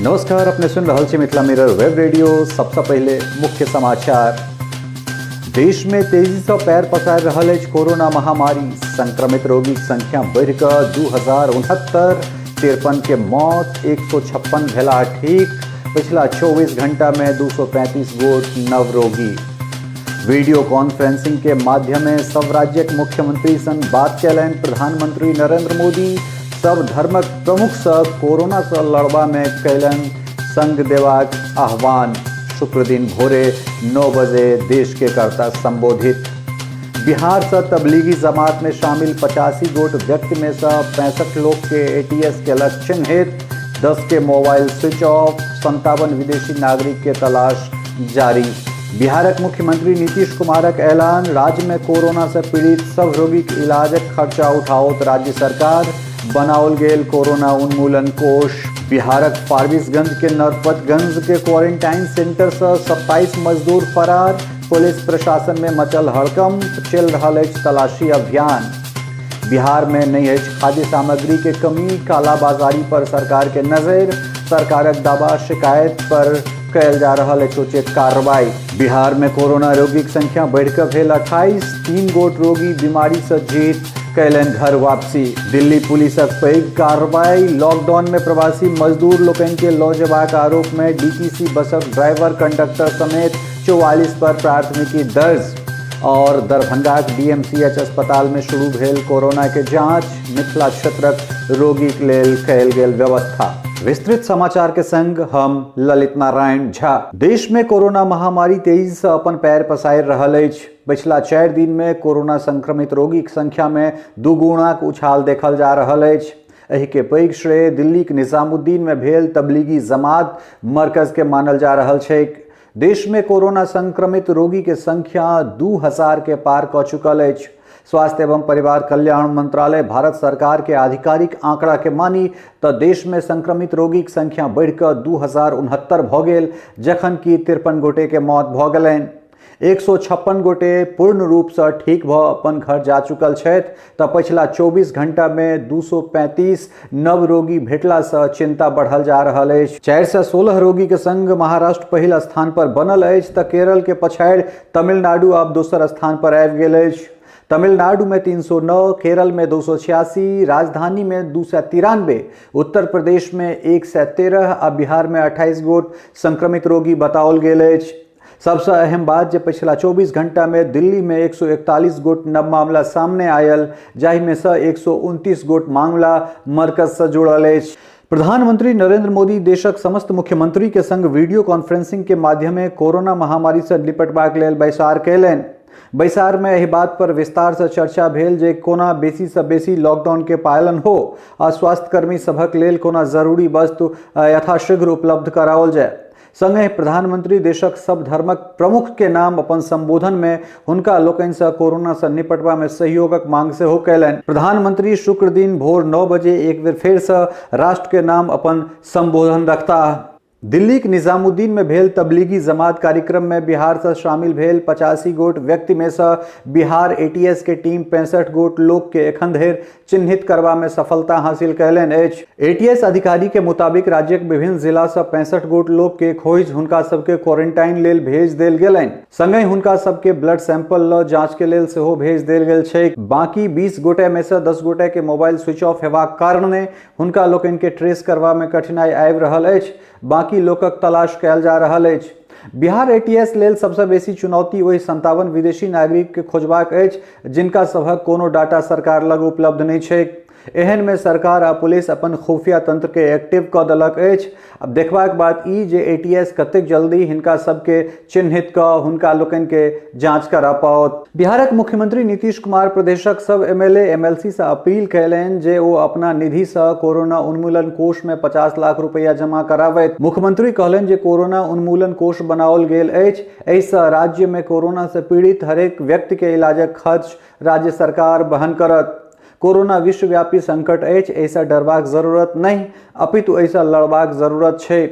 नमस्कार, अपने सुनि रहल छी मिथिला मिरर वेब रेडियो। सबसँ पहिले मुख्य समाचार। देश में तेजी से पैर पसारि रहल अछि कोरोना महामारी। संक्रमित रोगीक संख्या बढ़ि कऽ 2069, 53 के मौत, 156 भेला ठीक। पिछला 24 घंटा में 235 गोट नव रोगी। वीडियो कॉन्फ्रेंसिंग के माध्यम सब राज्यक मुख्यमंत्री संग बात कयलनि प्रधानमंत्री नरेंद्र मोदी। सब धर्मक प्रमुख सँ कोरोना सँ लड़बा में कयलनि संग देबाक आह्वान। शुक्र दिन भोरे 9 बजे देश के करता संबोधित। बिहार से तबलीगी जमात में शामिल 85 गोट व्यक्ति में से 65 लोग के एटीएस केलक चिन्हित, 10 के मोबाइल स्विच ऑफ, 57 विदेशी नागरिक के तलाश जारी। बिहारक मुख्यमंत्री नीतीश कुमारक ऐलान, राज्य में कोरोना से पीड़ित सब रोगीक इलाजक खर्चा उठाओत राज्य सरकार, बनाओल गेल कोरोना उन्मूलन कोष। बिहारक फारबिसगंज के नरपतगंज के क्वारंटाइन सेंटर से 27 मजदूर फरार, पुलिस प्रशासन में मचल हड़कंप, चलि रहल अछि तलाशी अभियान। बिहार में नहीं अछि खाद्य सामग्री के कमी, कालाबाजारी पर सरकार के नजर, सरकारक दावा शिकायत पर कयल जा रहल अछि उचित कार्रवाई। बिहार में कोरोना रोगीक संख्या बढ़िकऽ भेल 28, 3 गोट रोगी बीमारी से जीत कयलनि घर वापसी। दिल्ली पुलिसक पैघ कार्रवाई, लॉकडाउन में प्रवासी मजदूर लोकनि के लऽ जेबाक आरोप में डीटीसी बसक ड्राइवर कंडक्टर समेत 44 पर प्राथमिकी दर्ज। और दरभंगाक डीएमसीएच अस्पताल में शुरू भेल कोरोना के जांच, मिथिला क्षेत्रक रोगीक लेल कयल गेल व्यवस्था। विस्तृत समाचार के संग हम ललित नारायण झा। देश में कोरोना महामारी तेजी से अपन पैर पसारि रहल अछि। पिछला 4 दिन में कोरोना संक्रमित रोगीक संख्या में दुगुणाक उछाल देखल जा रहल अछि। एहि के पैघ श्रेय दिल्लीक निजामुद्दीन में भेल तबलीगी जमात मरकज के मानल जा रहल छैक। देश में कोरोना संक्रमित रोगी के संख्या 2000 के पार कऽ चुकल अछि। स्वास्थ्य एवं परिवार कल्याण मंत्रालय भारत सरकार के आधिकारिक आंकड़ा के मानी तऽ देश में संक्रमित रोगीक संख्या बढ़ि कऽ 2069 भऽ गेल, जखन कि 53 गोटे के मौत भऽ गेलनि। 156 गोटे पूर्ण रूपसँ ठीक भऽ अपन घर जा चुकल छथि, तऽ पछिला 24 घंटामे 235 नव रोगी भेटलासँ चिंता बढ़ल जा रहल अछि। 416 रोगीके संग महाराष्ट्र पहिल स्थान पर बनल अछि, तऽ केरलके पछाड़ि तमिलनाडु आब दोसर स्थान पर आबि गेल अछि। तमिलनाडुमे 309, केरलमे 286, राजधानीमे 293, उत्तर प्रदेशमे 113 आ बिहारमे 28 गोट संक्रमित रोगी बताओल गेल अछि। सबसँ अहम बात जे पछिला 24 घंटामे दिल्लीमे 141 गोट नव मामला सामने आयल, जाहिमे सँ 129 गोट मामला मरकजसँ जुड़ल अछि। प्रधानमंत्री नरेंद्र मोदी देशक समस्त मुख्यमंत्री के संग वीडियो कॉन्फ्रेंसिंग के माध्यमे कोरोना महामारी से निपटबाक लेल बैसार कयलनि। बैसार में एहि बात पर विस्तार से चर्चा भेल जे कोना बेसी से बेसी लॉकडाउन के पालन हो आ स्वास्थ्यकर्मी सभक लेल कोना जरूरी वस्तु यथाशीघ्र उपलब्ध कराओल जाय। संगहि प्रधानमंत्री देशक सब धर्मक प्रमुख के नाम अपन संबोधन में हुनका लोकनि सँ कोरोना सँ निपटबा में सहयोगक मांग सेहो कयलनि। प्रधानमंत्री शुक्र दिन भोर 9 बजे एक बेर फेर सँ राष्ट्र के नाम अपन संबोधन रखताह। दिल्लीक निजामुद्दीन में भेल तबलीगी जमात कार्यक्रम में बिहार से शामिल भेल 85 गोट व्यक्ति में से बिहार एटीएस के टीम 65 गोट लोक के एखन धरि चिन्हित करबा में सफलता हासिल कयलनि अछि। एटीएस अधिकारी के मुताबिक राज्यक विभिन्न जिला सँ 65 गोट लोक के खोजि हुनका सबके क्वारंटाइन लेल भेज देल गेलनि। संगहि हुनका सबके ब्लड सैंपल ल जांच के लेल सेहो भेज देल गेल छैक। बाकी 20 गोटे में सँ 10 गोटे के मोबाइल स्विच ऑफ हेबाक कारणे हुनका लोकनि के ट्रेस करबा में कठिनाई आबि रहल अछि। बाकी लोकक तलाश कयल जा रहल अछि। बिहार एटीएस लेल सबसँ बेसी चुनौती ओहि 57 विदेशी नागरिक के खोजबाक अछि, जिनका सभक कोनो डाटा सरकार लग उपलब्ध नहि छैक। एहन में सरकार आ पुलिस अपन खुफिया तंत्र के एक्टिव कऽ देलक अछि। अब देखबाक बात ई जे एटीएस कतेक जल्दी हिनका सबके चिन्हित कऽ हुनका लोकनि के जांच करा पाओत। बिहारक मुख्यमंत्री नीतीश कुमार प्रदेशक सब एमएलए एमएलसी सँ अपील कयलनि जे ओ अपना निधि सँ कोरोना उन्मूलन कोष में 50 लाख रुपया जमा कराबथि। मुख्यमंत्री कहलनि जे कोरोना उन्मूलन कोष बनाओल गेल अछि, एहि सँ राज्य में कोरोना सँ पीड़ित हरेक व्यक्ति के इलाजक खर्च राज्य सरकार वहन करत। कोरोना विश्वव्यापी संकट अछि, एहिसँ डरबाक जरूरत नहि, अपितु एहिसँ लड़बाक जरूरत छै।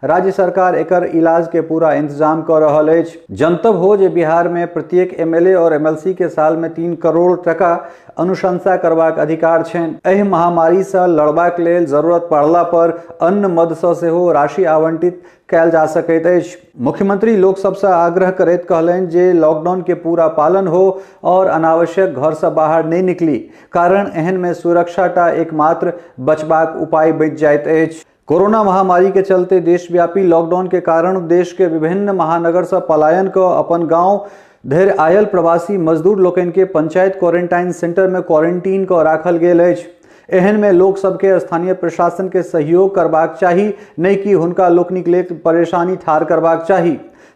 राज्य सरकार एकर इलाज के पूरा इंतजाम कऽ रहल अछि। जनतब हो जे बिहार मे प्रत्येक एमएलए और एमएलसी के साल मे 3 करोड़ टका अनुशंसा करबाक अधिकार छनि। एहि महामारी सँ लड़बाक लेल जरूरत पड़ला पर अन्न मद सँ सेहो राशि आवंटित कयल जा सकैत अछि। मुख्यमंत्री लोक सबसँ आग्रह करैत कहलनि जे लॉकडाउन के पूरा पालन हो और अनावश्यक घर सँ बाहर नहि निकली, कारण एहन मे सुरक्षा टा एकमात्र बचबाक उपाय बचि जाइत अछि। कोरोना महामारी के चलते देशव्यापी लॉकडाउन के कारण देश के विभिन्न महानगर से पलायन क अपन गांव धरि आयल प्रवासी मजदूर लोकनि के पंचायत क्वारंटाइन सेंटर में क्वारंटीन क राखल गेल अछि। एहन में लोक सबके स्थानीय प्रशासन के सहयोग करबाक चाही, नहि कि हुनका लोकनिक लेल परेशानी ठाढ़ करबाक चाही।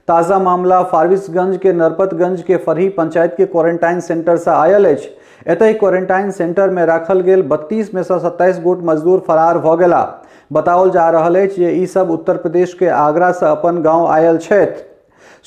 ताज़ा मामला फारबिसगंज के नरपतगंज के फरही पंचायत के क्वारंटाइन सेंटर से आयल अछि। एतहि क्वारंटाइन सेंटर में राखल गेल 32 में से 27 गोट मजदूर फरार भ गेला। बताओल जा रहल अछि जे ई सब उत्तर प्रदेश के आगरा से अपन गांव आयल छथि।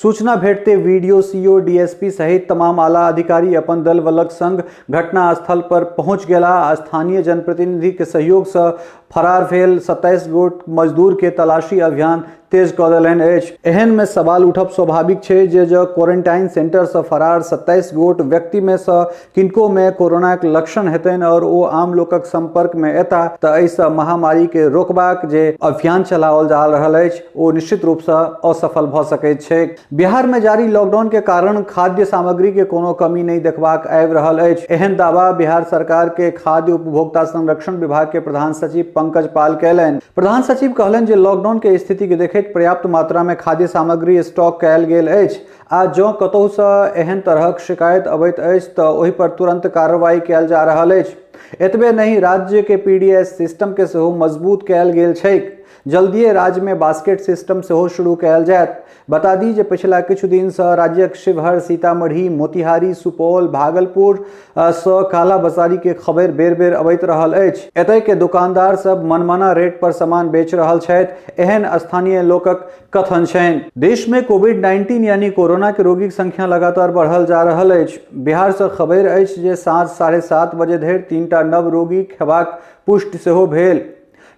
सूचना भेटते वीडियो, सीओ, डीएसपी सहित तमाम आला अधिकारी अपन दल बलक संग घटना स्थल पर पहुंच गेला आ स्थानीय जनप्रतिनिधि के सहयोग से फरार भेल 27 गोट मजदूर के तलाशी अभियान तेज कऽ देलनि अछि। एहन मे सवाल उठब स्वाभाविक छै जे जँ क्वारंटाइन सेंटर सँ फरार 27 गोट व्यक्ति मे सँ किनको मे कोरोनाक लक्षण हेतनि और ओ आम लोकक संपर्क मे एता तऽ एहि सँ महामारी के रोकबाक जे अभियान चलाओल जा रहल अछि ओ निश्चित रूप सँ असफल भऽ सकैत छैक। बिहार मे जारी लॉकडाउन के कारण खाद्य सामग्री के कोनो कमी नहि देखबाक आबि रहल अछि। एहन दावा बिहार सरकार के खाद्य उपभोक्ता संरक्षण विभाग के प्रधान सचिव पंकज पाल कयलनि। प्रधान सचिव कहलनि जे लॉकडाउन के स्थिति के देखैत पर्याप्त मात्रा मे खाद्य सामग्री स्टॉक कयल गेल अछि आ जँ कतहु सँ एहन तरहक शिकायत अबैत अछि तऽ ओहि पर तुरंत कार्रवाई कयल जा रहल अछि। एतबे नहि, राज्य के पीडीएस सिस्टम के सेहो मजबूत कयल गेल छैक। जल्दिए राज्य मे बास्केट सिस्टम सेहो शुरू कयल जायत। बता दी जे पिछला किछु दिन सँ राज्यक शिवहर, सीतामढ़ी, मोतिहारी, सुपौल, भागलपुर सँ कालाबाजारी के खबर बेर-बेर अबैत रहल अछि। एतय के दुकानदार सब मनमाना रेट पर सामान बेच रहल छथि, एहन स्थानीय लोकक कथन छनि। देश मे कोविड-19 यानी कोरोना के रोगीक संख्या लगातार बढ़ल जा रहल अछि। बिहार सँ खबरि अछि जे साँझ 7:30 बजे धरि 3टा नव रोगीक हेबाक पुष्टि सेहो भेल।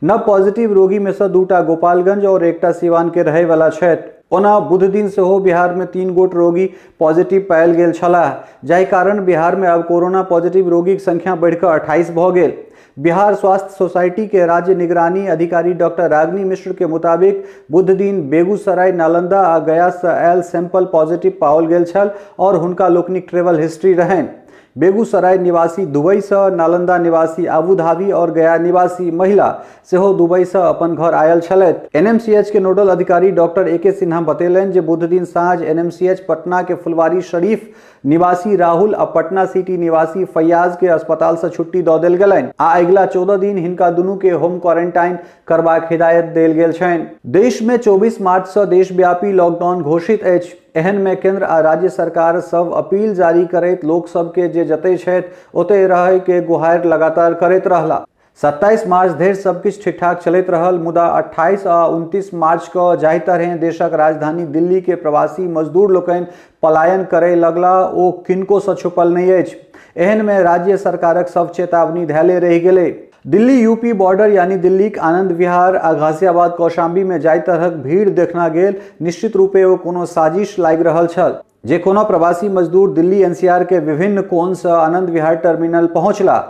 नव पॉजिटिव रोगी में से 2टा गोपालगंज और 1टा सिवान के रहे वाला छथि। ओना बुध दिन सेहो बिहार में 3 गोट रोगी पॉजिटिव पायल गेल छलाह, जाहि कारण बिहार में अब कोरोना पॉजिटिव रोगी के संख्या बढ़िकऽ 28 भऽ गेल। बिहार स्वास्थ्य सोसाइटी के राज्य निगरानी अधिकारी डॉक्टर रागिनी मिश्र के मुताबिक बुध दिन बेगूसराय, नालंदा आ गया से आयल सैंपल पॉजिटिव पाओल गेल छल और हुनका लोकनिक ट्रेवल हिस्ट्री रहनि। बेगूसराय निवासी दुबई से नालंदा निवासी आबू धाबी और गया निवासी महिला सेहो दुबई से अपन घर आयल छलथि। एनएमसीएच के नोडल अधिकारी डॉक्टर ए के सिन्हा बतेलनि जे बुध दिन साँझ एनएमसीएच पटना के फुलवारी शरीफ निवासी राहुल आ पटना सिटी निवासी फैयाज के अस्पताल से छुट्टी दऽ देल गेलनि आ अगिला 14 दिन हिनका दुनू के होम क्वारंटाइन करबाक हिदायत देल गेल छनि। देश में 24 मार्च से देशव्यापी लॉकडाउन घोषित अछि। एहन में केंद्र आ राज्य सरकार सब अपील जारी करैत लोक सबके जे जतय छथि ओतय रहय के गुहारि लगातार करैत रहला। 27 मार्च धरि सब किछु ठीक-ठाक चलैत रहल, मुदा 28 आ 29 मार्च क जाहि तरहें देशक राजधानी दिल्ली के प्रवासी मजदूर लोकनि पलायन करय लगला ओ किनको सँ छुपल नहि अछि। एहन में राज्य सरकारक सब चेतावनी धैले रहि गेलै। दिल्ली यूपी बॉर्डर यानी दिल्लीक आनंद विहार आ गाजियाबाद कौशाम्बी में जाहि तरहक भीड़ देखना गेल, निश्चित रूपे ओ कोनो साजिश लागि रहल छल। जे कोनो प्रवासी मजदूर दिल्ली एनसीआर के विभिन्न कोण सँ आनंद विहार टर्मिनल पहुंचला।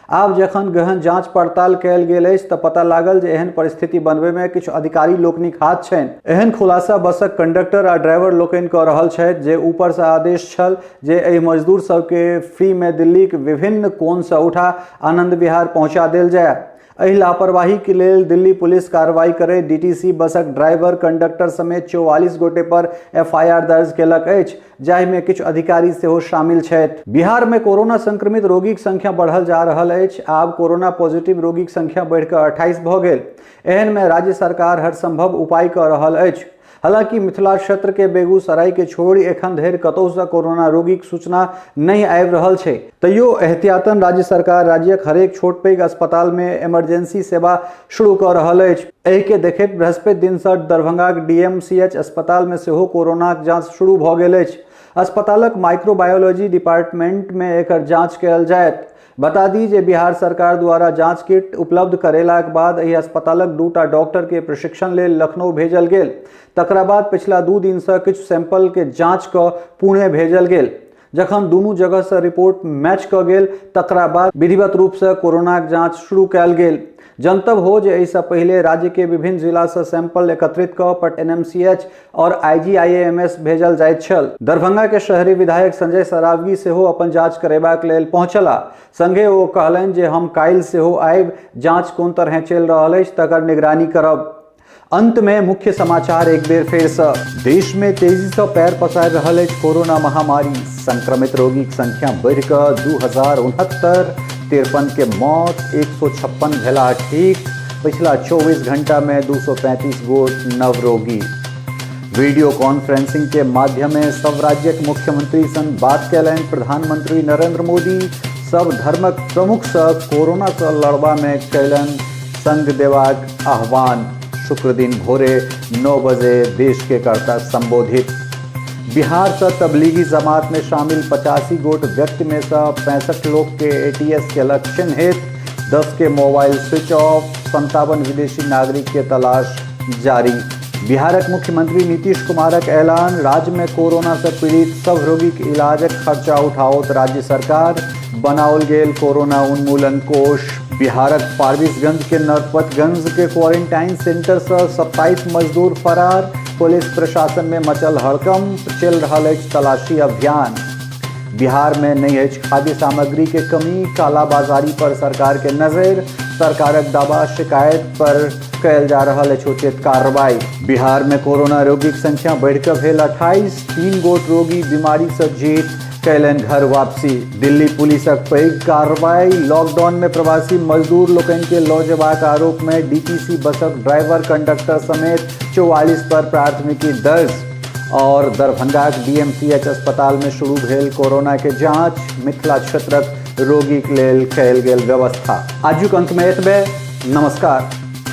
आब जखन गहन जांच पड़ताल कयल गेल अछि तऽ पता लागल जे एहन परिस्थिति बनबै में किछु अधिकारी लोकनिक हाथ छनि। एहन खुलासा बसक कंडक्टर आ ड्राइवर लोकनि कऽ रहल छथि जे ऊपर सँ आदेश छल जे एहि मजदूर सबके फ्री में दिल्लीक विभिन्न कोण सँ उठा आनंद विहार पहुंचा देल जाय। एहि लापरवाही के लेल दिल्ली पुलिस कार्रवाई करैत डीटीसी बसक ड्राइवर, कंडक्टर समेत 44 गोटे पर एफआईआर दर्ज केलक अछि, जाहि में किछु अधिकारी सेहो शामिल छथि। बिहार में कोरोना संक्रमित रोगीक संख्या बढ़ल जा रहल अछि। आब कोरोना पॉजिटिव रोगीक संख्या बढ़िकऽ 28 भऽ गेल। एहन में राज्य सरकार हर संभव उपाय कऽ रहल अछि। हालांकि मिथिला क्षेत्र के बेगूसराय के छोड़ि एखन धरि कतहु सँ कोरोना रोगीक सूचना नहि आबि रहल छै, तैयो एहतियातन राज्य सरकार राज्यक हरेक छोट पैघ अस्पताल मे इमरजेंसी सेवा शुरू कऽ रहल अछि। एहि के देखैत बृहस्पति दिन सँ दरभंगाक डीएमसीएच अस्पताल मे सेहो कोरोनाक जांच शुरू भऽ गेल अछि। अस्पतालक माइक्रोबायोलॉजी डिपार्टमेंट मे एकर जांच कयल जायत। बता दी जे बिहार सरकार द्वारा जांच किट उपलब्ध करेलाक बाद एहि अस्पतालक 2टा डॉक्टर के प्रशिक्षण लेल लखनऊ भेजल गेल। तकरा बाद पिछला 2 दिन से किछु सैंपल के जांच क पुणे भेजल गेल। जखन दुनू जगह से रिपोर्ट मैच क गेल तकरा बाद विधिवत रूप से कोरोनाक जांच शुरू कयल गेल। जनतब हो जे एहिसँ पहिले राज्य के विभिन्न जिला से सैंपल एकत्रित क पट एनएमसीएच और आईजीआईएमएस भेजल जाइत छल। दरभंगा के शहरी विधायक संजय सरावगी सेहो अपन जांच करेबाक लेल पहुंचला। संगे ओ कहलनि जे हम काल्हि सेहो आबि जांच कोन तरहे चलि रहल अछि तकर निगरानी करब। अंत में मुख्य समाचार एक बेर फेर से। देश में तेजी से पैर पसारि रहल अछि कोरोना महामारी। संक्रमित रोगीक संख्या बढ़ि कऽ 2069, 53 के मौत, 156 भेला ठीक। पिछला 24 घंटा में 235 गोट नव रोगी। वीडियो कॉन्फ्रेंसिंग के माध्यम में सब राज्यक मुख्यमंत्री संग बात कयलनि प्रधानमंत्री नरेंद्र मोदी। सब धर्मक प्रमुख से कोरोना से लड़बा में कयलनि संग देबाक आह्वान। शुक्र दिन भोरे 9 बजे देश के करता संबोधित। बिहार से तबलीगी जमात में शामिल 85 गोट व्यक्ति में से 65 लोग के एटीएस केलक चिन्हित, 10 के मोबाइल स्विच ऑफ, 57 विदेशी नागरिक के तलाश जारी। बिहारक मुख्यमंत्री नीतीश कुमारक ऐलान, राज्य में कोरोना से पीड़ित सब रोगीक इलाजक खर्चा उठाओत राज्य सरकार, बनाओल गेल कोरोना उन्मूलन कोष। बिहारक फारबिसगंज के नरपतगंज के क्वारंटाइन सेंटर से 27 मजदूर फरार, पुलिस प्रशासन में मचल हड़कंप, चल रहल अछि तलाशी अभियान। बिहार में नहीं अछि खाद्य सामग्री के कमी, कालाबाजारी पर सरकार के नजर, सरकारक दावा शिकायत पर कयल जा रहल अछि उचित कार्रवाई। बिहार में कोरोना रोगीक संख्या बढ़िकऽ भेल 28, 3 गोट रोगी बीमारी से जीत कयलनि घर वापसी। दिल्ली पुलिसक पैघ कार्रवाई, लॉकडाउन में प्रवासी मजदूर लोकनि के लऽ जेबाक आरोप में डीटीसी बसक ड्राइवर कंडक्टर समेत 44 पर प्राथमिकी दर्ज। और दरभंगाक डीएमसीएच अस्पताल में शुरू भेल कोरोना के जांच, मिथिला क्षेत्रक रोगीक लेल कयल गेल व्यवस्था। आजुक अंक में एतबे, नमस्कार।